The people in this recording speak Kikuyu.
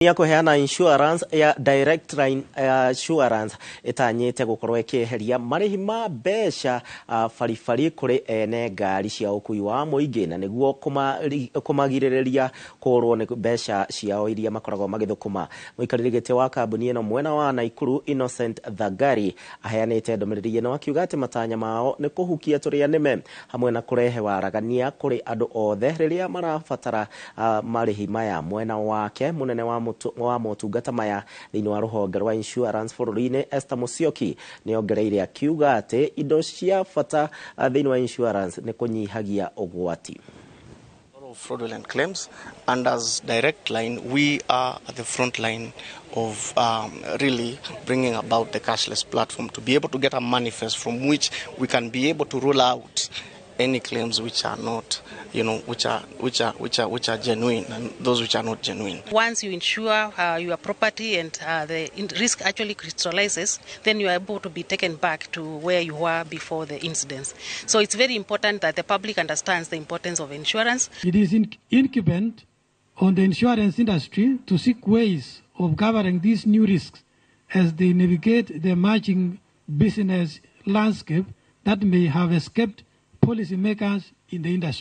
Ya kũheana insurance ya Direct Line Assurance ĩtanyĩte gũkorwo ĩkĩeheria marĩhi ma mbeca baribari kũrĩ ene ngari cia ũkui wa mũingĩ na nĩguo kũmagirĩrĩria kũrwo nĩ mbeca ciao iria makoragwo magĩthũkũma. Mũikarĩri gĩtĩ wa kambuni ĩno mwena wa Naikuru Innocent Thangari aheanĩte ndũmĩrĩri ĩno akiuga atĩ matanya mao nĩ kũhukia tũrĩa nĩme hamwe na kũrehe waragania kũrĩ andũ othe rĩrĩa marabatara marĩhi maya. Mwena wake mũnene wa motungata maya thĩinĩ wa rũhonge rwa insurance bũrũri-inĩ Esther Musyoki nĩongereire akiuga atĩ indo cia bata thĩinĩ wa insurance nĩ kũnyihagia ũgwati. Of fraudulent claims, and as Direct Line we are at the front line of really bringing about the cashless platform to be able to get a manifest from which we can be able to rule out any claims which are not, you know, which are genuine and those which are not genuine. Once you insure your property and the risk actually crystallizes, then you are able to be taken back to where you were before the incidents. So it's very important that the public understands the importance of insurance. It is incumbent on the insurance industry to seek ways of covering these new risks as they navigate the emerging business landscape that may have escaped policymakers in the industry.